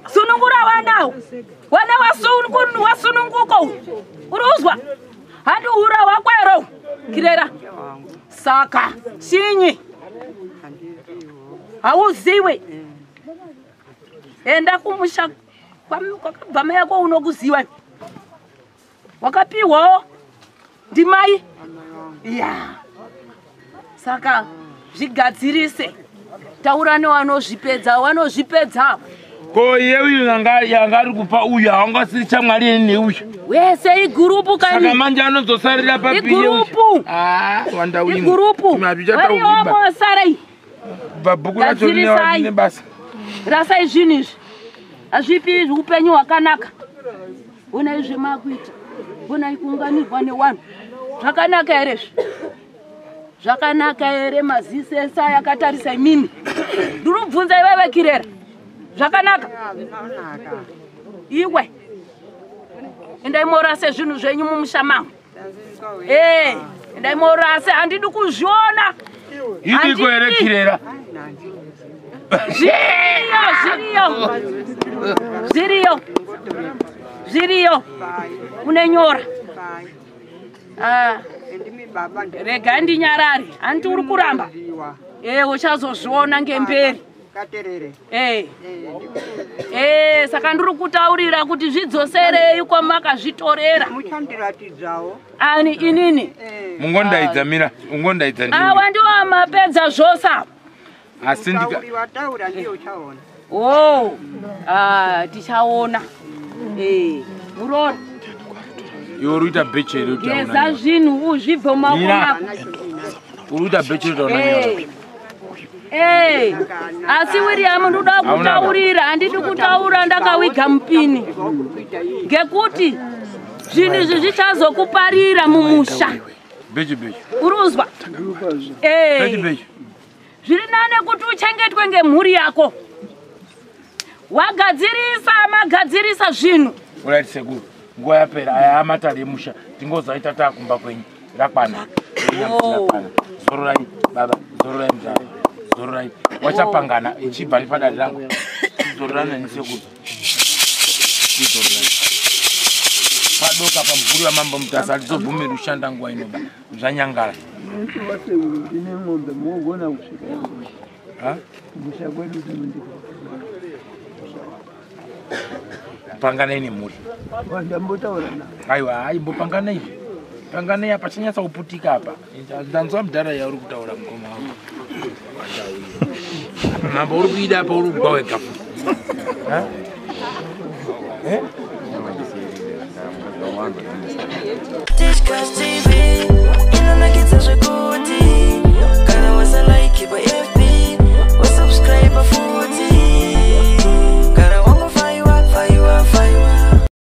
Sunungura wanawo. Wana wasununguko. Uri uzwa? Handi ura wakwero. Kirera. Saka chinyi. Hauziwe. Enda kumusha kwakabva mai yako unokuziwa. Wakapiwawo ndimai. Ya. Saka zvigadzirise. Taura newanozvipedza, wanozvipedza. Ko iye uyu yanga ari kupa uyu haungasiri shamwari neuyu. Wese igurupu kani. Saka manje anozosarira papi iye uyu. Igurupu. Wanda uyu. Igurupu. Variyomo sarai. Bhabhuku racho rine basa. Rasai zvinhu izvi. Hazvipi upenyu hwakanaka. Honai zvemakuita. Honai kuunganirwa newanhu. Zvakanaka here izvi? Zvakanaka here maziso ese aya akatarisa imimi? Ndiri kubvunza iwewe Kirera. Zvakanaka? Iwe. Endai morase zvinhu zvenyu mumusha mangu. Endai morase handidi kuzviona. Idiko here kirera? Zviriyo, zviriyo. Zviriyo. Zviriyo. Une nyora. Ah. Rega ndinyarare. Hanti uri kuramba. Uchazozviona ngemberi. Katerere. Saka ndiri kutaurira kuti zvidzoserei kwamakazvitorera. Muchandiratidzawo. Ani inini? Mungondaidza mira, ungondaidza ndiwe. Awa ndiwo mapedza zvose apa. Asi ndika Utauri wataura ndiye uchaona. Oh, tichaona. Murora. Iwe uri kuita beche here kuti Geza hauna nyora? zvinhu uzvibve mumaoko Mira. mako. Uri kuita beche here kuti hauna nyora? Asi William ndoda kutaurira, handidi kutaura ndakawiga mupini. Ngekuti zvinhu izvi zvichazokuparira mumusha. Beche beche. Uruzwa? Beche beche. Zviri nane kuti uchengetwe ngemhuri yako. Wagadzirisa, magadzirisa zvinhu. Alright sekuru. Nguva yapera aya amatare emusha tingozoita taakumba kwenyu. Rakwana. Rakwana. Zororai baba, zororai mzava. Zororai. Wachapangana ichibva nepadare rangu. Zororana nesekuru. Zororai. Padoka pamvuri wamambo Mutasa hatizobvumiri kushanda nguva inoba. Zvanyangara. Wasekuru ndine ng'ombe mogona kusvika. Ha? Musha kwedu tinondika. Panganai nemhuri. Ndambotaura navo. Aiwa, aimbopanganai. Panganai apa chanyatsa kuputika apa. Ndanzwa mudhara yauri kutaura mukoma wangu. Mambo uri kuida apa uri kugwa wega futi. Ha?